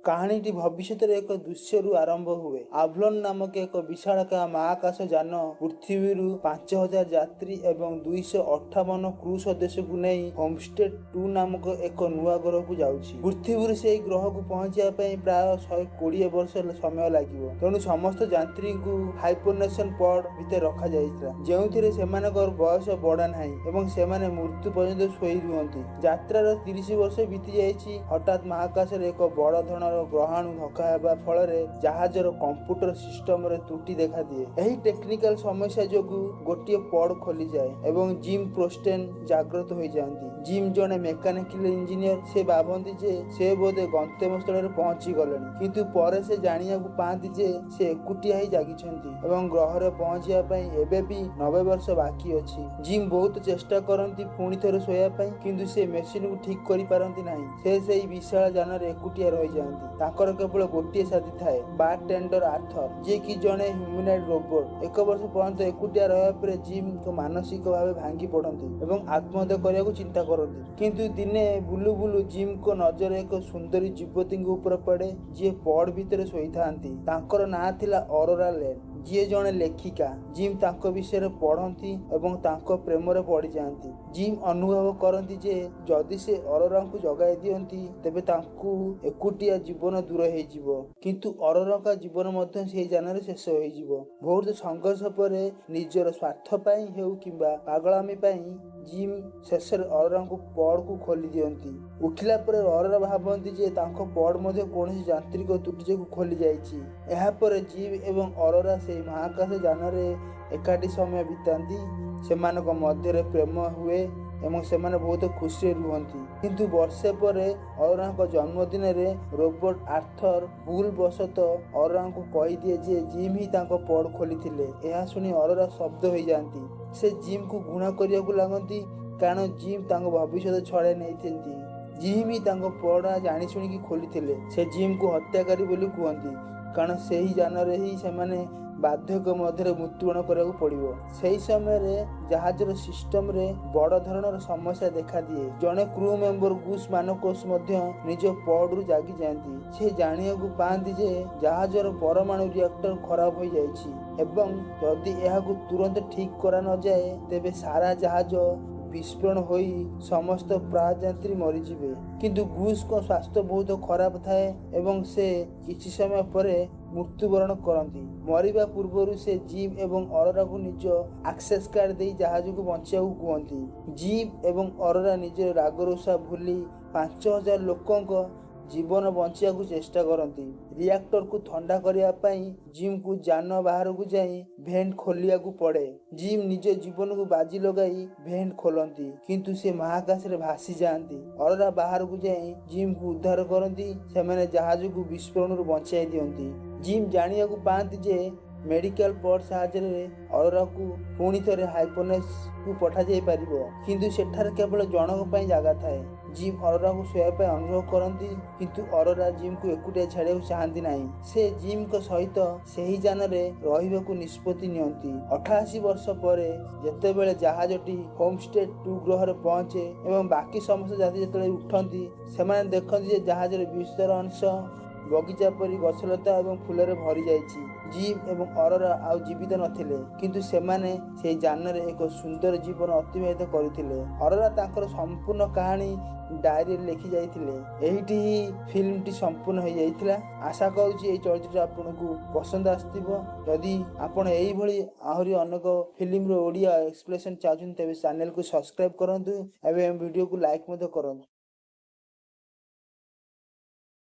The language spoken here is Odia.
କାହାଣୀଟି ଭବିଷ୍ୟତରେ ଏକ ଦୃଶ୍ୟରୁ ଆରମ୍ଭ ହୁଏ। ଆଭଲନ୍ ନାମକ ଏକ ବିଶାଳକାୟ ମହାକାଶ ଯାନ ପୃଥିବୀରୁ 5000 ଯାତ୍ରୀ ଏବଂ 258 କ୍ରୁ ସଦସ୍ୟଙ୍କୁ ନେଇ ହୋମଷ୍ଟେଡ୍ 2 ନାମକ ଏକ ନୂଆ ଗ୍ରହକୁ ଯାଉଛି। ପୃଥିବୀରୁ ସେହି ଗ୍ରହକୁ ପହଞ୍ଚିବା ପାଇଁ ପ୍ରାୟ 120 ବର୍ଷ ସମୟ ଲାଗିବ। ତେଣୁ ସମସ୍ତ ଯାତ୍ରୀଙ୍କୁ ହାଇପରନେସନ୍ ପଡ୍ ଭିତରେ ରଖାଯାଇଥିଲା, ଯେଉଁଥିରେ ସେମାନଙ୍କର ବୟସ ବଢ଼େ ନାହିଁ ଏବଂ ସେମାନେ ମୃତ୍ୟୁ ପର୍ଯ୍ୟନ୍ତ ଶୋଇ ରୁହନ୍ତି। ଯାତ୍ରାର 30 ବର୍ଷ ବିତିଯାଇଛି। ହଠାତ୍ ମହାକାଶରେ ଏକ ବଡ଼ ଧରଣର ଗ୍ରହାଣୁ ଧକ୍କା ହେବା ଫଳରେ ଜାହାଜର କମ୍ପ୍ୟୁଟର ସିଷ୍ଟମରେ ତ୍ରୁଟି ଦେଖାଦିଏ। ଏହି ଟେକ୍ନିକାଲ ସମସ୍ୟା ଯୋଗୁଁ ଗୋଟିଏ ପଡ୍ ଖୋଲିଯାଏ ଏବଂ ଜିମ୍ ପ୍ରୋଷ୍ଟେନ୍ ଜାଗ୍ରତ ହୋଇଯାଆନ୍ତି। ଜିମ୍ ଜଣେ ମେକାନିକାଲ ଇଞ୍ଜିନିୟର। ସେ ଭାବନ୍ତି ଯେ ସେ ବୋଧେ ଗନ୍ତବ୍ୟସ୍ଥଳରେ ପହଞ୍ଚି ଗଲେଣି, କିନ୍ତୁ ପରେ ସେ ଜାଣିବାକୁ ପାଆନ୍ତି ଯେ ସେ ଏକୁଟିଆ ହିଁ ଜାଗିଛନ୍ତି ଏବଂ ଗ୍ରହରେ ପହଞ୍ଚିବା ପାଇଁ ଏବେ ବି 90 ବର୍ଷ ବାକି ଅଛି। ଜିମ୍ ବହୁତ ଚେଷ୍ଟା କରନ୍ତି ପୁଣି ଥରେ ଶୋଇବା ପାଇଁ, କିନ୍ତୁ ସେ ମେସିନକୁ ଠିକ୍ କରିପାରନ୍ତି ନାହିଁ। ସେ ସେହି ବିଶାଳ ଯାନରେ ଏକୁଟିଆ ରହିଯାଆନ୍ତି। ତାଙ୍କର କେବଳ ଗୋଟିଏ ସାଥୀ ଥାଏ, ବାରଟେଣ୍ଡର ଆର୍ଥର, ଯିଏକି ଜଣେ ହ୍ୟୁମାନଏଡ୍ ରୋବୋଟ। ଏକ ବର୍ଷ ପର୍ଯ୍ୟନ୍ତ ଏକୁଟିଆ ରହିବା ପରେ ଜିମ୍ ମାନସିକ ଭାବେ ଭାଙ୍ଗି ପଡ଼ନ୍ତି ଏବଂ ଆତ୍ମହତ୍ୟା କରିବାକୁ ଚିନ୍ତା କରନ୍ତି। କିନ୍ତୁ ଦିନେ ବୁଲୁ ବୁଲୁ ଜିମ୍ଙ୍କ ନଜର ଏକ ସୁନ୍ଦରୀ ଯୁବତୀଙ୍କ ଉପରେ ପଡ଼େ, ଯିଏ ପଡ୍ ଭିତରେ ଶୋଇଥାନ୍ତି। ତାଙ୍କର ନାଁ ଥିଲା ଅରୋରା ଲେନ୍, ଯିଏ ଜଣେ ଲେଖିକା। ଜିମ୍ ତାଙ୍କ ବିଷୟରେ ପଢ଼ନ୍ତି ଏବଂ ତାଙ୍କ ପ୍ରେମରେ ପଡ଼ିଯାଆନ୍ତି। ଜିମ୍ ଅନୁଭବ କରନ୍ତି ଯେ ଯଦି ସେ ଅରୋରାଙ୍କୁ ଜଗାଇ ଦିଅନ୍ତି, ତେବେ ତାଙ୍କୁ ଏକୁଟିଆ ଜୀବନ ଦୂର ହେଇଯିବ, କିନ୍ତୁ ଅରୋରାଙ୍କ ଜୀବନ ମଧ୍ୟ ସେହି ଯାନରେ ଶେଷ ହୋଇଯିବ। ବହୁତ ସଂଘର୍ଷ ପରେ ନିଜର ସ୍ୱାର୍ଥ ପାଇଁ ହେଉ କିମ୍ବା ପାଗଳାମି ପାଇଁ, ଜିମ୍ ଶେଷରେ ଅରୋରାଙ୍କୁ ପଡ୍କୁ ଖୋଲି ଦିଅନ୍ତି। ଉଠିଲା ପରେ ଅରୋରା ଭାବନ୍ତି ଯେ ତାଙ୍କ ପଡ୍ ମଧ୍ୟ କୌଣସି ଯାନ୍ତ୍ରିକ ତ୍ରୁଟି ଯୋଗୁଁ ଖୋଲି ଯାଇଛି। ଏହାପରେ ଜିମ୍ ଏବଂ ଅରୋରା ସେହି ମହାକାଶ ଯାନରେ ଏକାଠି ସମୟ ବିତାନ୍ତି। ସେମାନଙ୍କ ମଧ୍ୟରେ ପ୍ରେମ ହୁଏ ଏବଂ ସେମାନେ ବହୁତ ଖୁସିରେ ରୁହନ୍ତି। କିନ୍ତୁ ବର୍ଷେ ପରେ ଅରୋରାଙ୍କ ଜନ୍ମଦିନରେ ରୋବୋଟ ଆର୍ଥର ଭୁଲ ବଶତଃ ଅରୋରାଙ୍କୁ କହିଦିଏ ଯେ ଜିମ୍ ହିଁ ତାଙ୍କ ପଡ୍ ଖୋଲିଥିଲେ। ଏହା ଶୁଣି ଅରୋରା ସ୍ତବ୍ଧ ହୋଇଯାଆନ୍ତି। ସେ ଜିମ୍କୁ ଘୃଣା କରିବାକୁ ଲାଗନ୍ତି, କାରଣ ଜିମ୍ ତାଙ୍କ ଭବିଷ୍ୟତ ଛଡ଼ାଇ ନେଇଛନ୍ତି। ଜିମ୍ ହିଁ ତାଙ୍କ ପଡ୍ ଜାଣିଶୁଣିକି ଖୋଲିଥିଲେ। ସେ ଜିମ୍କୁ ହତ୍ୟାକାରୀ ବୋଲି କୁହନ୍ତି, କାରଣ ସେହି ଯାନରେ ହିଁ ସେମାନେ ବାର୍ଦ୍ଧକ୍ୟ ମଧ୍ୟରେ ମୃତ୍ୟୁବରଣ କରିବାକୁ ପଡ଼ିବ। ସେହି ସମୟରେ ଜାହାଜର ସିଷ୍ଟମରେ ବଡ଼ ଧରଣର ସମସ୍ୟା ଦେଖାଦିଏ। ଜଣେ କ୍ରୁ ମେମ୍ବର ଗୁସ୍ ମାନକୋସ୍ ମଧ୍ୟ ନିଜ ପଡ୍ରୁ ଜାଗିଯାଆନ୍ତି। ସେ ଜାଣିବାକୁ ପାଆନ୍ତି ଯେ ଜାହାଜର ପରମାଣୁ ରିଆକ୍ଟର ଖରାପ ହୋଇଯାଇଛି ଏବଂ ଯଦି ଏହାକୁ ତୁରନ୍ତ ଠିକ୍ କରା ନଯାଏ, ତେବେ ସାରା ଜାହାଜ ବିସ୍ଫୋରଣ ହୋଇ ସମସ୍ତ ପ୍ରାଣଯାତ୍ରୀ ମରିଯିବେ। କିନ୍ତୁ ଗୁସ୍ଙ୍କ ସ୍ୱାସ୍ଥ୍ୟ ବହୁତ ଖରାପ ଥାଏ ଏବଂ ସେ କିଛି ସମୟ ପରେ ମୃତ୍ୟୁବରଣ କରନ୍ତି। ମରିବା ପୂର୍ବରୁ ସେ ଜିମ୍ ଏବଂ ଅରୋରାକୁ ନିଜ ଆକ୍ସେସ୍ କାର୍ଡ ଦେଇ ଜାହାଜକୁ ବଞ୍ଚାଇବାକୁ କୁହନ୍ତି। ଜିମ୍ ଏବଂ ଅରୋରା ନିଜର ରାଗରୁଷା ଭୁଲି 5000 ଲୋକଙ୍କ ଜୀବନ ବଞ୍ଚାଇବାକୁ ଚେଷ୍ଟା କରନ୍ତି। ରିଆକ୍ଟରକୁ ଥଣ୍ଡା କରିବା ପାଇଁ ଜିମ୍କୁ ଯାନ ବାହାରକୁ ଯାଇ ଭେଣ୍ଟ ଖୋଲିବାକୁ ପଡ଼େ। ଜିମ୍ ନିଜ ଜୀବନକୁ ବାଜି ଲଗାଇ ଭେଣ୍ଟ ଖୋଲନ୍ତି, କିନ୍ତୁ ସେ ମହାକାଶରେ ଭାସିଯାଆନ୍ତି। ଅରୋରା ବାହାରକୁ ଯାଇ ଜିମ୍କୁ ଉଦ୍ଧାର କରନ୍ତି। ସେମାନେ ଜାହାଜକୁ ବିସ୍ଫୋରଣରୁ ବଞ୍ଚାଇ ଦିଅନ୍ତି। ଜିମ୍ ଜାଣିବାକୁ ପାଆନ୍ତି ଯେ ମେଡିକାଲ ପଡ୍ ସାହାଯ୍ୟରେ ଅରୋରାକୁ ପୁଣି ଥରେ ହାଇପରନେସ୍କୁ ପଠାଯାଇପାରିବ, କିନ୍ତୁ ସେଠାରେ କେବଳ ଜଣଙ୍କ ପାଇଁ ଜାଗା ଥାଏ। ଜିମ୍ ଅରୋରାଙ୍କୁ ଶୋଇବା ପାଇଁ ଅନୁରୋଧ କରନ୍ତି, କିନ୍ତୁ ଅରୋରା ଜିମ୍କୁ ଏକୁଟିଆ ଛାଡ଼ିବାକୁ ଚାହାନ୍ତି ନାହିଁ। ସେ ଜିମ୍ଙ୍କ ସହିତ ସେହି ଯାନରେ ରହିବାକୁ ନିଷ୍ପତ୍ତି ନିଅନ୍ତି। 88 ବର୍ଷ ପରେ ଯେତେବେଳେ ଜାହାଜଟି ହୋମଷ୍ଟେଡ୍ 2 ଗ୍ରହରେ ପହଞ୍ଚେ ଏବଂ ବାକି ସମସ୍ତ ଯାତ୍ରୀ ଯେତେବେଳେ ଉଠନ୍ତି, ସେମାନେ ଦେଖନ୍ତି ଯେ ଜାହାଜର ବିସ୍ତର ଅଂଶ ବଗିଚା ପରି ଗଛଲତା ଏବଂ ଫୁଲରେ ଭରିଯାଇଛି। ଜିମ୍ ଏବଂ ଅରୋରା ଆଉ ଜୀବିତ ନଥିଲେ, କିନ୍ତୁ ସେମାନେ ସେହି ଯାନରେ ଏକ ସୁନ୍ଦର ଜୀବନ ଅତିବାହିତ କରିଥିଲେ। ଅରୋରା ତାଙ୍କର ସମ୍ପୂର୍ଣ୍ଣ କାହାଣୀ ଡାଏରୀରେ ଲେଖି ଯାଇଥିଲେ। ଏଇଠି ହିଁ ଫିଲ୍ମଟି ସମ୍ପୂର୍ଣ୍ଣ ହୋଇଯାଇଥିଲା। ଆଶା କରୁଛି ଏହି ଚଳଚ୍ଚିତ୍ର ଆପଣଙ୍କୁ ପସନ୍ଦ ଆସିଥିବ। ଯଦି ଆପଣ ଏଇଭଳି ଆହୁରି ଅନେକ ଫିଲ୍ମର ଓଡ଼ିଆ ଏକ୍ସପ୍ଲେନେସନ୍ ଚାହୁଁଛନ୍ତି, ତେବେ ଚ୍ୟାନେଲକୁ ସବସ୍କ୍ରାଇବ୍ କରନ୍ତୁ ଏବଂ ଭିଡ଼ିଓକୁ ଲାଇକ୍ ମଧ୍ୟ କରନ୍ତୁ।